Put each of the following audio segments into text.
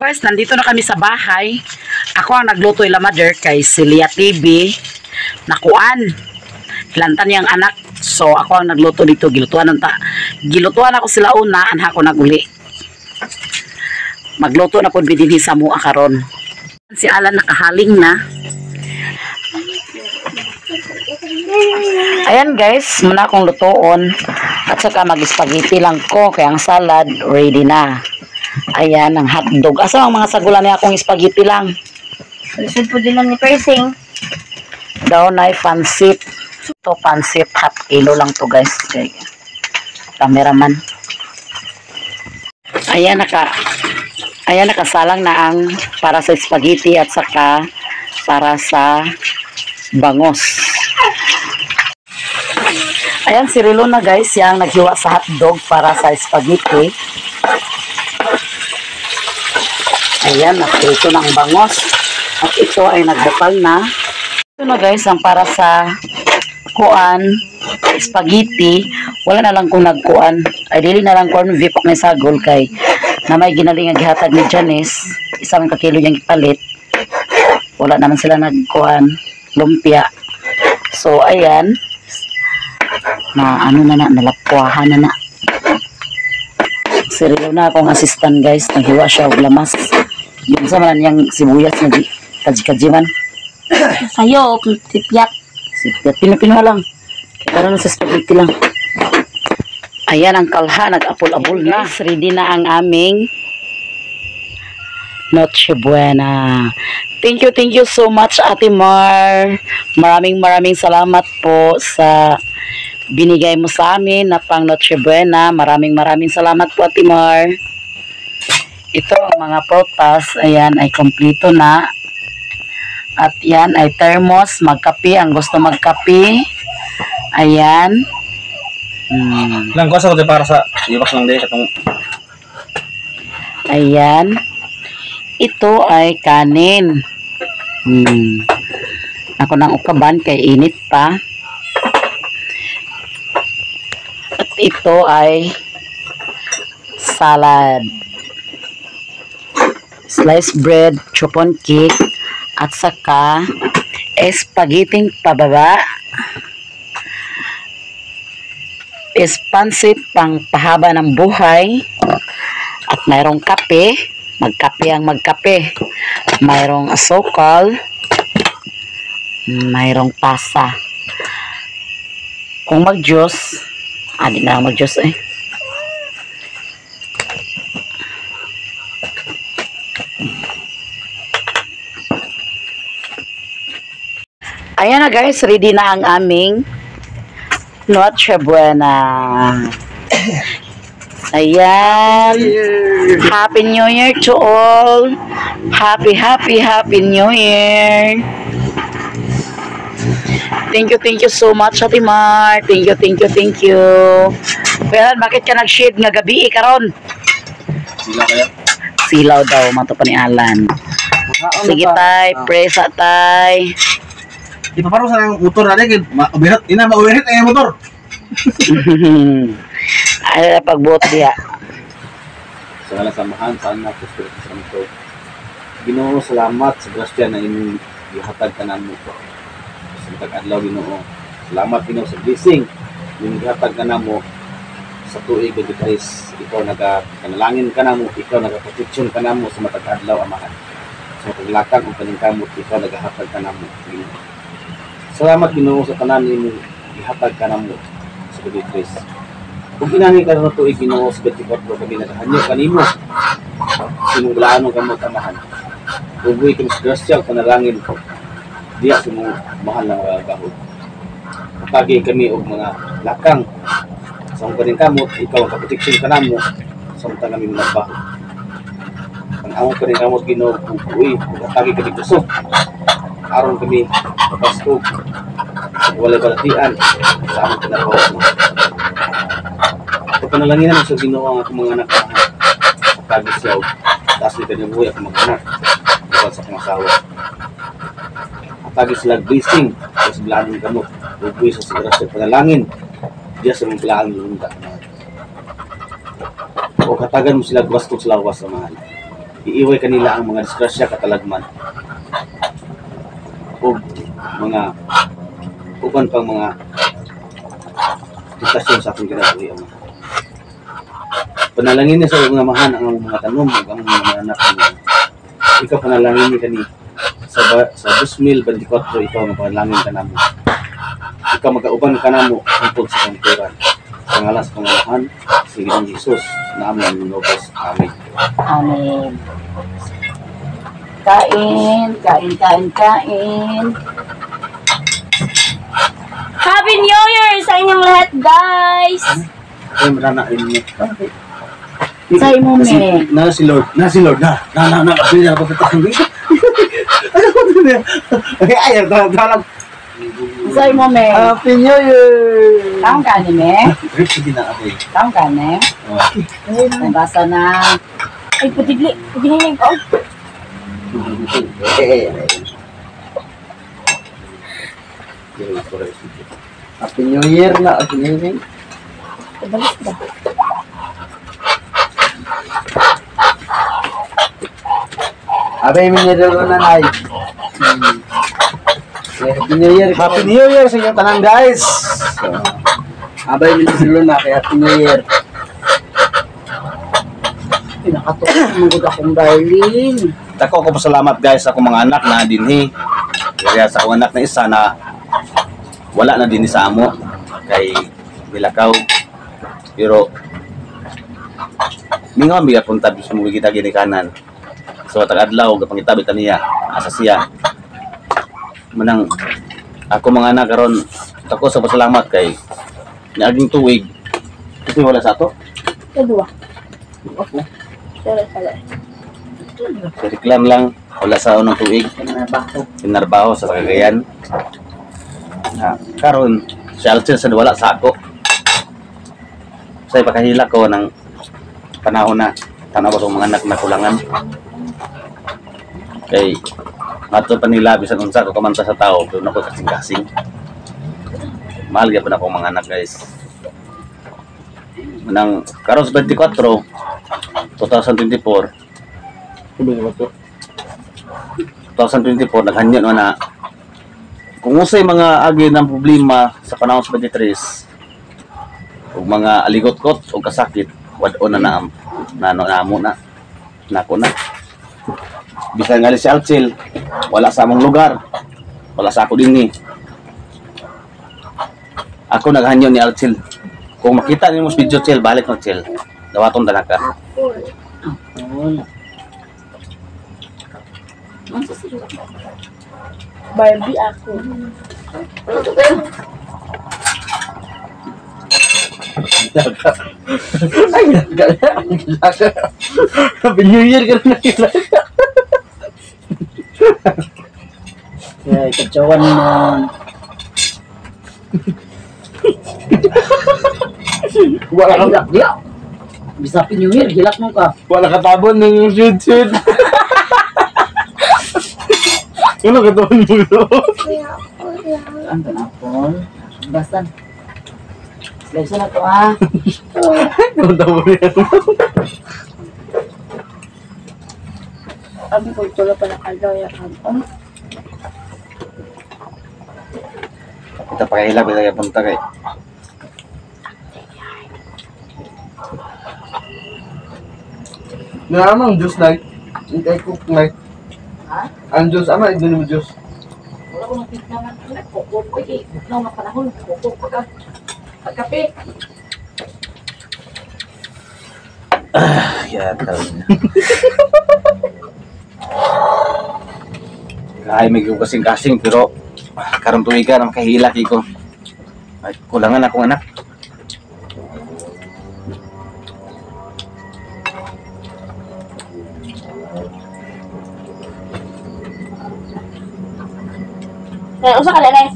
Guys, nandito na kami sa bahay. Ako ang nagluto ila mother kay Celia TV. Nakuan. Lantan niyang anak. So ako ang nagluto dito. Gilutuan ta. Gilutuan ako sila una, anha ko naguli. Magluto na pud mi dinhi sa mua karon. Si Alan nakahaling na. Ayan guys, muna akong lutoon. At saka mag-spaghetti lang ko kaya ang salad ready na. Ayan, ang hotdog. Asa ang mga sagulan niya akong spaghetti lang? Lisod po din lang ni Persing. Daw na pansit. Ito pansit, half kilo lang to guys. Okay. Cameraman. Ayan, nakasalang na ang para sa spaghetti at saka para sa bangos. Ayan, si Rilo na guys, siya ang naghiwa sa hotdog para sa spaghetti. Ayan, naprito ng bangos. At ito ay nagbukal na. Ito na guys, ang para sa kuan, spaghetti. Wala na lang kung nagkuan. Ay, dili na lang kuan, vip may sagol kay na may ginaling ang gihatag ni Janice. Isang kakilo niyang ipalit. Wala naman sila nagkuan, lumpia. So, ayan. Na ano na na, nalapwahan na na. Si Rilo na akong assistant guys, naghiwa siya og lamas. Yung sa man niyang sibuyas na kaji-kaji man. Sayo, sipyat. Sipyat, pino-pino lang. Kaya na sa spaghetti lang. Ayan ang kalha, nag-apol-apol na. Guys, ready na ang aming Noche Buena. Thank you so much, Ate Mar. Maraming maraming salamat po sa binigay mo sa amin na pang Noche Buena. Maraming maraming salamat po, Ate Mar. Ito ang mga prutas, ayan ay kompleto na. At yan ay thermos, magkape, ang gusto magkape. Ayan. Lang ko sa para sa ibak lang din katong. Ayan. Ito ay kanin. Ako nang ukaban kay init pa. At ito ay salad. Sliced bread, chupon cake, at saka spaghetti pababa. Pansit pang pahaba ng buhay. At mayroong kape. Magkape ang magkape. Mayroong asukal. Mayroong pasa. Kung mag-juice, di na lang mag-juice eh. Ayan na guys, ready na ang aming Noche Buena. Ayan. Happy New Year to all. Happy, happy, happy New Year. Thank you so much, Ate Mar. Thank you, thank you, thank you. Pero bakit ka nag-shade nga gabi karon? Silaw kaya? Silaw daw, mato pa ni Alan. Sige tay, pray sa tay. Ipaparo sa motor na rin, mauwirit, ina, mauwirit ang motor. Ay, pagbuot diya. Sa ngalan sa Amahan, sa Anak, sa Espiritu Santo. Ginoo, salamat sa grasya na inyong gihatag kanamo. Sa matag adlaw, Ginoo. Salamat, Ginoo, sa blessing inyong gihatag kanamo sa tuig 23. Ikaw nagakanalangin kanamo, ikaw nagaproteksyon kanamo sa matag adlaw, Amahan. Sa paglakang o paningkamot, ikaw nagahatag kanamo, Ginoo. Salamat, Ginoo, sa tanan imong gihatag kanamo sa 23. Kung inani karon tuig, Ginoo, sa 24 kami nagahanyo kanimo. Imong balaanong kamot, Amahan. Ugoy kami sa grasya ug panalangin diya sa imong mahal na mga gahod. Hatagi kami og mga lakang sa imong paningkamot, ikaw ang kaproteksyon kanamo samtang kami nagbaho. Ang among paningkamot, Ginoo, ugoy, hatagi kami kusog aron kami mapaskog walay balatian sa among kinabuhi. Pagpanalanginan sa Ginoo ang akong mga anak, hatagi siya og taas ni kanibuhi akong mga anak uban sa akong asawa. Hatagi sila blessing sa balaanong gamot, ugoy sa grasya panalangin diya sa mga balaang lungga. O katagan mo sila baskog sa lawas, Amahan. Iiway kanila ang mga disgrasya katalagman o mga uban pang mga tentasyon sa akong kinabuhi, Ama. Panalangin niya sa iyong amahan ang among mga tanom ug ang mga anak, Ginoo. Ikaw panalangin ni kani sa 2024, ikaw nga panalangin kanamo. Ikaw magauban kanamo hangtod sa kamatuoran. Sa ngalan sa Panginoon, sa Ginoong Jesus, na among minubos. Amen. Amen. Kain, kain, kain, kain. Happy New Year sa inyong lahat, guys! Ay, wala na inyo. Say mo, me. Na si Lord, na si Lord, na, na, na, na, na, na, na, na, ay, ay, ay, Say mo, me. Happy New Year! Taong ka ni, me. Rip, sige na, ate. Taong ka ni. Oh. Nabasa na. Ay, putigli. Gininig ko. Happy New Year na. Happy New Year. Ibalik ba? Abay, miniralo na nay. Happy New Year. Happy New Year sa inyong tanan, guys! Abay, miniralo na. Kaya Happy New Year. Pinakatok mo gud akong darling. Dako ko pasalamat guys sa akong mga anak na dinhi. Kaya sa akong anak na isa na wala na dinhi sa amo kay Milakaw. Pero mingaw mi punta sa mga kita ginikanan. So tag adlaw gapangitabi ta niya asa siya. Manang ako mga anak karon dako sa pasalamat kay niaging tuig kasi wala sa ato. Kadua. Ako. Sorry, sorry. Reklam lang wala sa unang tuig. Pinarbaho. Pinarbaho sa Cagayan. Na, karon si Alcel sa wala sa ako. Sa ipakahila ko ng panahon na tanaw ko sa mga anak na kulangan. Kay mato pa nila bisan unsa ko kamanta sa tao pero nako kasing-kasing. Mahal gyud ako mga anak guys. Manang karon sa 24 2024 2024 naghanyo na na kung usay mga agi ng problema sa panahon sa 23 ug mga aligot-kot o kasakit wad-on na naam na no namo na nako na bisan nga si Alcel wala sa among lugar, wala sa ako dinhi. Ako naghanyo ni Alcel, kung makita nimo sa video Chel, balik mo Chel, dawaton tanaka. Wala. Barbie ako. Ay, gala. Happy New Year ka na nila. Kaya ikatsawan mo. Wala ka, Hilak diya. Bisa Happy New Year, hilak mo ka. wala ka tabon ng shoot-shoot. Wala ka tabon mo ito. Ang ganapon. Basan. Slice na to ah. Wala tabon yan. Abi ko tulo pa nakalaw ya kampong. Kita pakahila kita punta kay Naamang juice night. Hindi cook night. Ha? Ang juice, ama, hindi mo juice. Wala ko nang tignan na. Kukok ko eh. Bugnaw na panahon. Kukok ko ka. Pagkape. Ya, karon. Kaya may kasing-kasing pero karon tuig ka na makahila kiko. Ay, kulangan akong anak. Ay, usa ka lanay.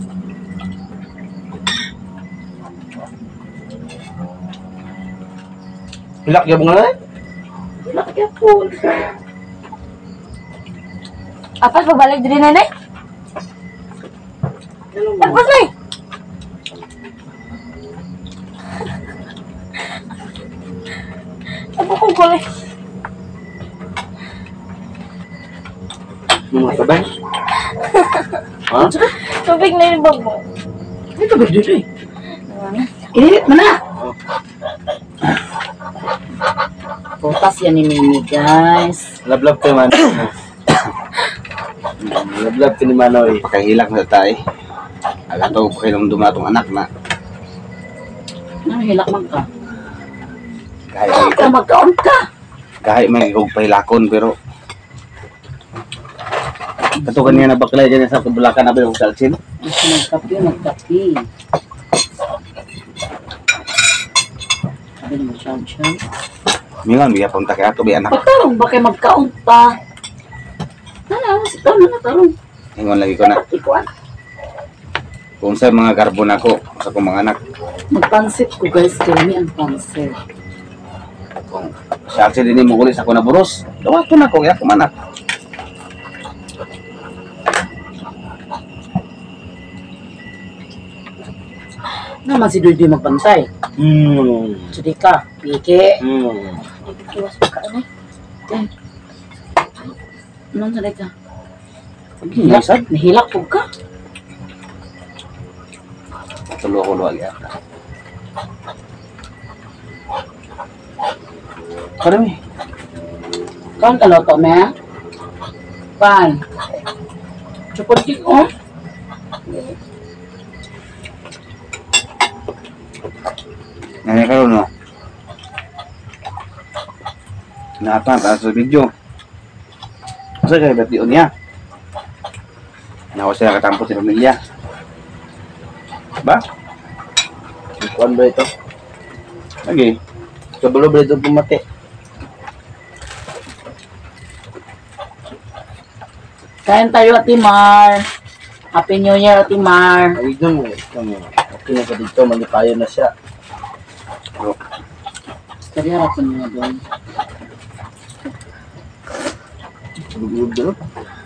Hilak yung mga Hilak yapon. Apas pagbalik diri nanay. Ano mo? Apas nay. Ako kong kulay. Mga sabay. Ha? Tubig na yung babo. Ay, tubig dito eh. Init mo na. Putas yan ni Mimi, guys. Love-love kay Manoy. Love-love kay ni Manoy. Pakahilak na tayo. Agato ko kailang dumatong anak na. Ano, hilak man ka. Kahit Kaon ka, magkaon ka. kahit may og pahilakon pero kato kaniya na baklay ganyan sa kabulakan na ba yung salsin? Gusto magkape, magkape. Sabi naman siya, siya. Mingon biya punta kay ato bi anak. Pagtarong ba kay magkaon pa? Nana, si tarong na tarong. Ingon lagi ko na Ikuan. kung sa mga garbo nako sa akong mga anak Magpansit ko guys, kami ang pansit. kung salsin din mo sa ako na buros. Dawato na ko kay akong anak. Naman si Duy Duy magbantay. Sudi ka, piki. Iwas pa ka na. Eh. Anong sudi ka? Nahilak, nahilak po ka. Tulo ko luwag ya. Karami. Kaon ka loto, me? Pan. Chukod din, oh. Nanay karon no. Naata ta sa video. Asa kay birthday niya? Nawa siya katampo sa pamilya. Ba? Kuan ba ito? Okay. Kabalo ba ito pumati? Kain tayo, Ate Mar. Happy New Year, Ate Mar. Ay, mo eh. Okay na sa dito, malipayo na siya. Istorya ra po niya doon. Lugod doon.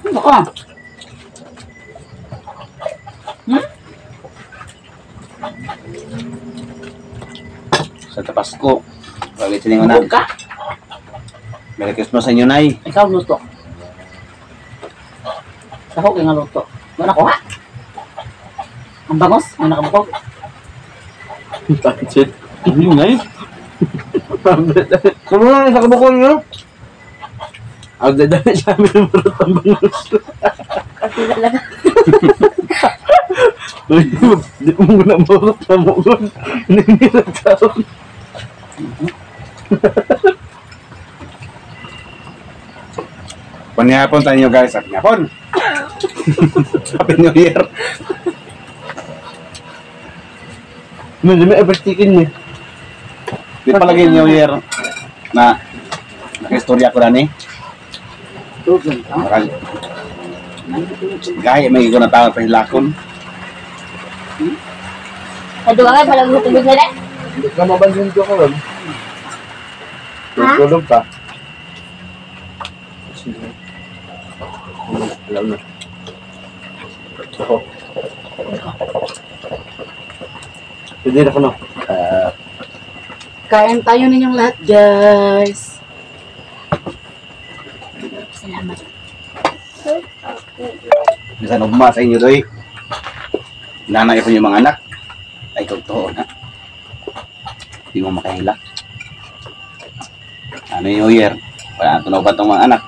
Ano ka? Hmm? Sa Pasko. Balik sa na. Bukog ka? Merry Christmas sa inyo, Nay. Ikaw luto. Ako kay nga luto. Wala ko ha? Ang bangos, ang nakabukog. Pansit. Ano, Nay? Kumuha sa kabukol nyo? Ang dadami sa amin ng burot ang bangus. Kapila lang. Di mo na burot na mugon. Hindi na taon. Panyapon tayo guys. At nyapon. Happy New Year. May may chicken niya. Di palagi New Year na nakaistorya ko na ni. Tubig ka? Gaya may ko na tawag pahilakon. Kaduwa ka, palang tubig na lang. Hindi ka mabansin ko karon. Tulog pa. Alam na. Ako. Pwede na ko no. Kain tayo ninyong lahat, guys. Salamat. Bisan ugma sa inyo doy. Nanay ko yung mga anak. Ay, totoo na. Hindi mo makahila. Ano yung New Year? Wala na tunaw ba itong mga anak?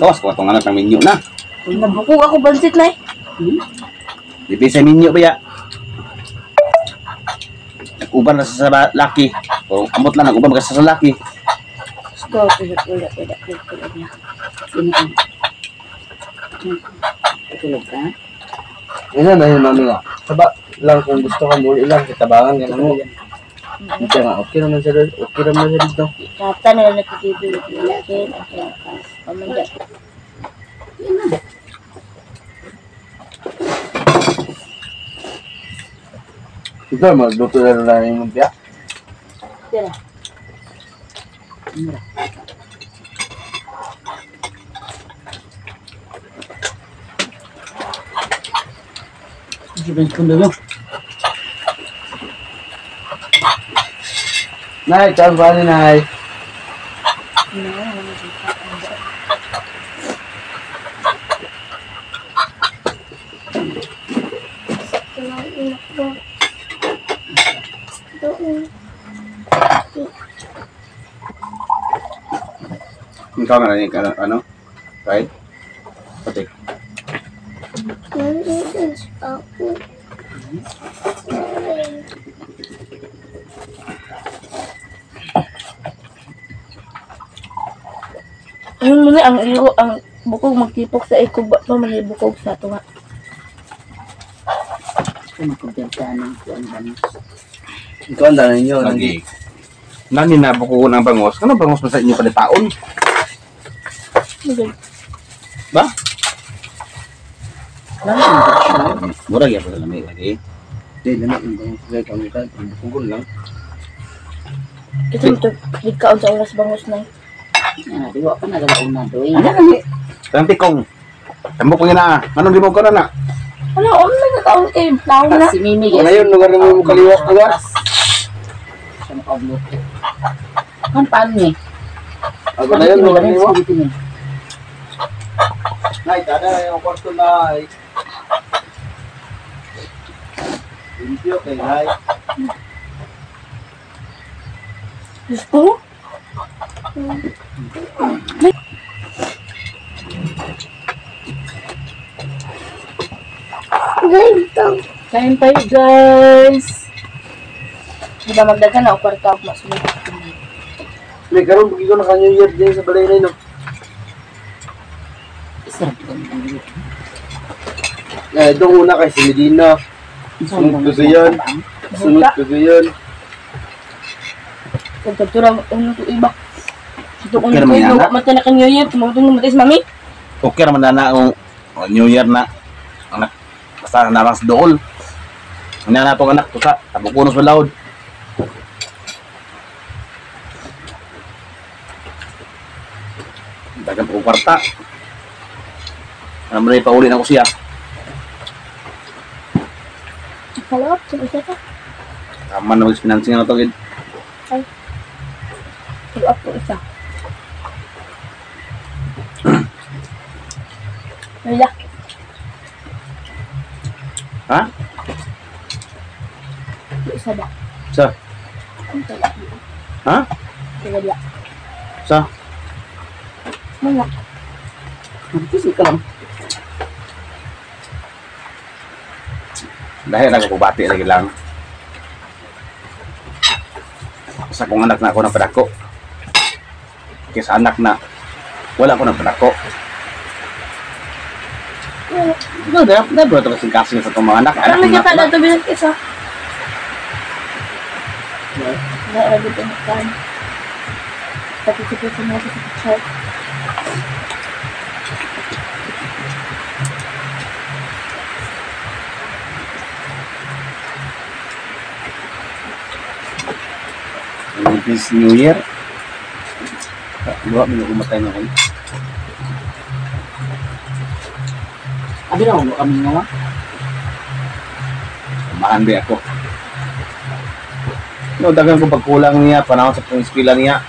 Gawas ko itong anak ng minyo na. Nabukog ako bansit na eh. Hmm? Di ba sa minyo ba ya? Nag-uban na sa laki. O amot lang, nag-uban ba sa laki. Stop. Wala, wala, wala, wala. Sino ka? Tulog ka? Ina na yun mami nga. Saba lang kung gusto ka muli lang kitabangan ka na mo. Hindi nga okay naman sa okay naman sa dito. Kata nila natitibig. Wala, wala. Ito magluto na lang yung lumpia. Tira. Mura. Jibin ko na Nay, saan ba ni Nay? No, Ikaw na rin ano? Right? Pati. Ayun muna ang iro ang bukog magtipok sa iko ba pa man bukog sa tunga. Ikaw ang dala ninyo. Lagi. Nani na buko ng bangos. Ano bangos man sa inyo palitaon? Mugay. Ba? Mura gyud sa lami lagi. Di, lami ang bangos. Kaya kang kan, ang bukugon lang. Ito mo gikaon sa oras bangos na. Di wa pa nagalauna doy. Ano lagi? Tanti kong. Tambok ko na. Anong di mo ko na na? Ano on may nakaon kay tawo na. Si Mimi Wala yun, lugar na mo kaliwa ka ba? Siya makaugluto. Kan paano ni? Ako na yun, lugar ni mo. Spaghetti ni. Nay, tada yung kwarto na. Limpyo kay Nay. Diyos ko. Kain tayo guys. Di ba magdagan na o kwarta og masunod. May karon bugi ko na New Year din sa balay na no. Sarap ko ng Eh, itong una kay si Medina. Sunod ko siyan. Sunod ko siyan. Pagkagtura uno to iba. Ito uno Okay to naman iba yan, wa man ta na New Year, tumuto mo matis mami. Okay naman na na ang New Year na. Anak, basta narang sa dool. Ano na itong anak, tusa, tabukunos sa laod. Dagan po kwarta. Ano mo na ipauli na ko siya. Follow up sa isa ka. Tama na mag-financing na ito. Gid. Follow up ko isa. Wala. Ha? Isa ba? Sa? Ha? Wala. Sa? Wala. Kasi ka lang. Dahil nagpupati lagi lang. Sa kong anak na ako ng padako. Kaysa anak na wala ko ng padako. No, dahil ito kasing kasing sa itong mga anak. Anak Ano na kita na to bilang isa? Wala lagi ito kan. Pati sa sa mga sa picture. This New Year. Luwa, may umatay na ko. Abi na ko kami nga. Mahan ba ako. No, dagan ko pagkulang niya, panahon sa pong eskwela niya.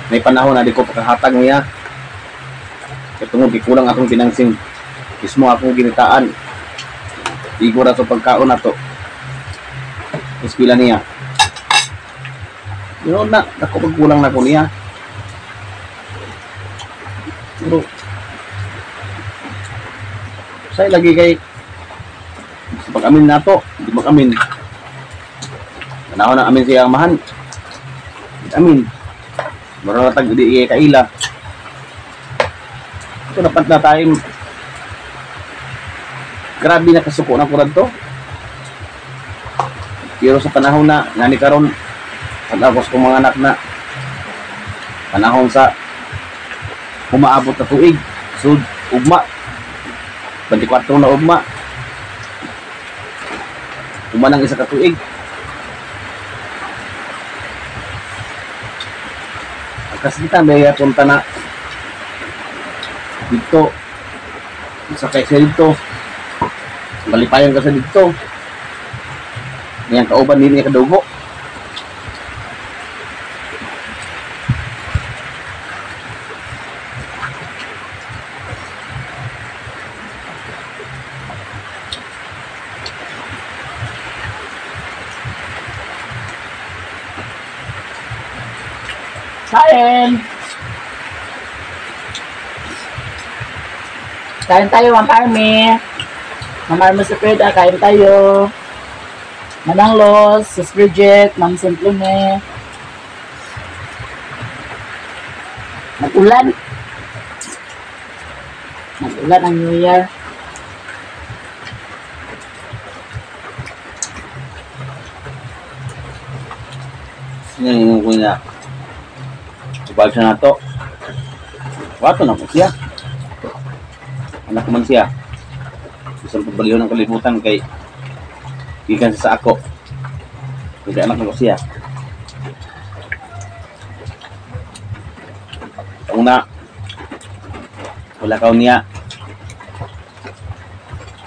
May panahon na di ko pagkahatag niya. Kaya tungod, gikulang akong pinangsing. Mismo akong ginitaan. Igo na to pagkaon na to. Eskwela niya. Yun na, ako pagkulang na ko niya. Pero, say lagi kay pag-amin na to, hindi mag-amin. Panahon na amin siya ang mahan. Amin. Mura na tag di kaila. Ito napat na tayo. Grabe na kasuko na ko to. Pero sa panahon na ngani karon pag-agos kong mga anak na panahon sa umaabot na tuig, sud ugma. 24 na ugma. Umanang isa ka tuig. Kasi kita may punta na dito. Sakay siya dito. Malipayan ka sa dito. Ngayon kauban din niya kadugo. Kain! Kain tayo, Ma'am Army. Ma'am Army sa Preda, kain tayo. Manang Los, Sis Bridget, Ma'am Simplime. Nag-ulan. Nag-ulan ang New Year. Sinangingon ko niya. Ubal siya na to. Wato na ko siya. Anak ko man siya. Isang pagbaliw ng kalibutan kay gikan siya sa ako. Kaya anak na ko siya. Una, wala ka niya.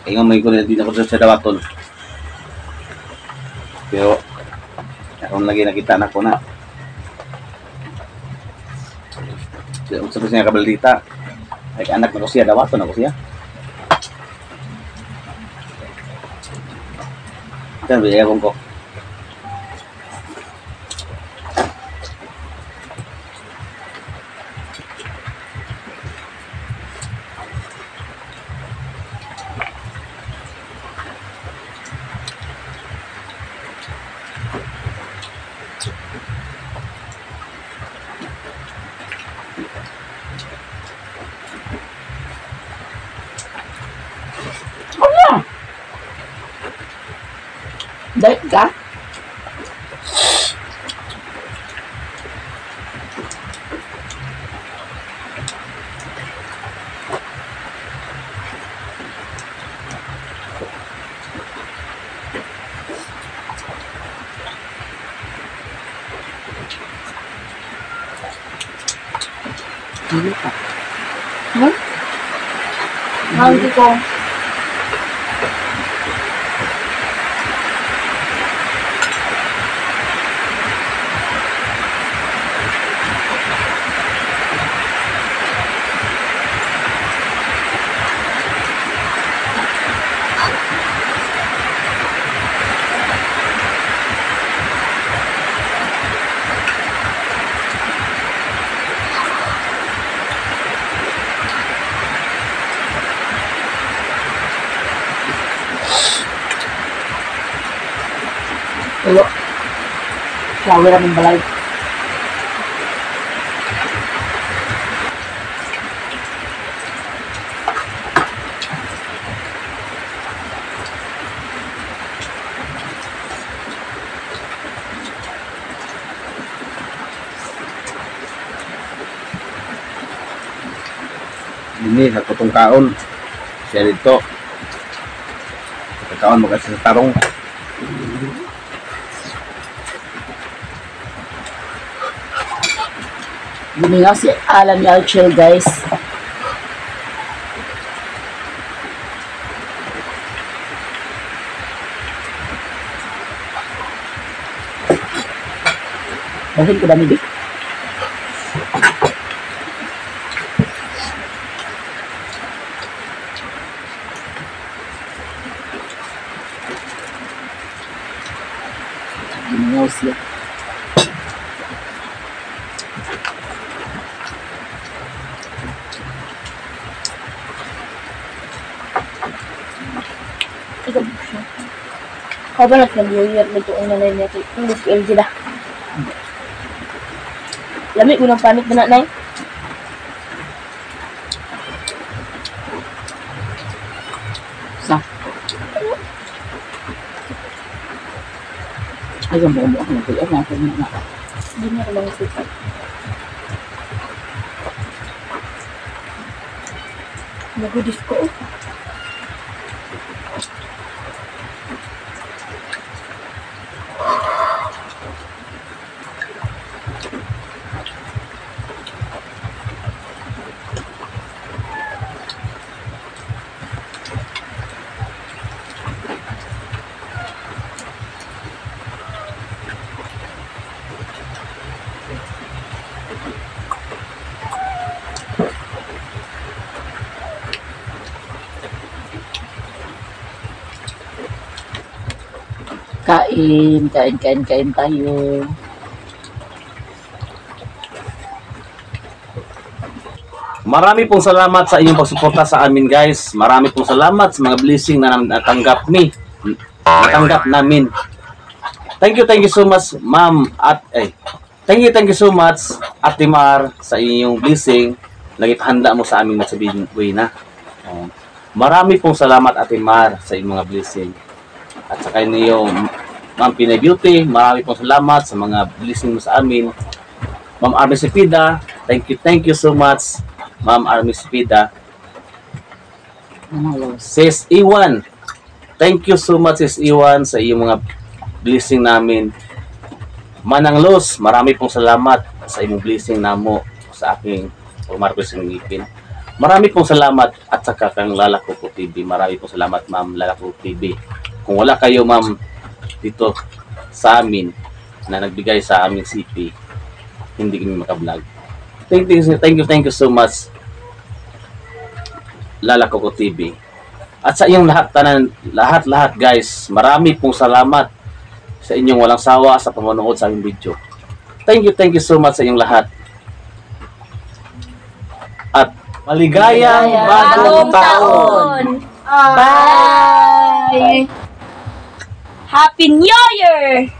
Kaya nga may kunin din ako sa dawaton. Pero, akong lagi nakita na ko na. Unsa pa siya kabaldita. Ay anak na ko siya, dawaton ako siya. Kan biya ko. Ano? Diet ka? Ano ka? Hmm? Hanggi ko. Tulo. Shower aming balay. Ini sa kutong kaon. Siya dito. Sa kaon magasi sa tarong. Gumingaw si Alan Alchel, guys. Bakit ko dami, Vic? Gumingaw siya. Ikaw siya. Kabalat nag-New Year nito ang nanay niya. English LG na. Lami ko ng panit na nanay. Sa? Ay, ang buong buong ako. Ay, ang buong buong. Hindi niya ako lang sipat. Nagudis ko. Oh. Kain, kain, kain, kain tayo. Marami pong salamat sa inyong pagsuporta sa amin, guys. Marami pong salamat sa mga blessing na natanggap mi. Natanggap namin. Thank you so much, ma'am at eh. Thank you so much, Ate Mar, sa inyong blessing. Nagipahanda mo sa amin na sabihin na. Oh. Marami pong salamat, Ate Mar, sa inyong mga blessing. At sa kanyo, Ma'am Pinay Beauty, marami pong salamat sa mga blessing mo sa amin. Ma'am Army Cepeda, thank you so much, Ma'am Army Cepeda. Manalos. Sis Iwan, thank you so much, Sis Iwan, sa iyong mga blessing namin. Manang Los, marami pong salamat sa iyong blessing namo sa aking Marcos ng ngipin. Marami pong salamat at saka kang Lala Coco TV. Marami pong salamat, Ma'am Lala Coco TV. Kung wala kayo, Ma'am, dito sa amin na nagbigay sa aming CP, hindi kami makablog. Thank you, thank you, thank you so much, Lala Coco TV. At sa inyong lahat, tanan, lahat-lahat guys, marami pong salamat sa inyong walang sawa sa panonood sa aming video. Thank you so much sa inyong lahat. At maligayang bagong taon! Bye! Happy New Year!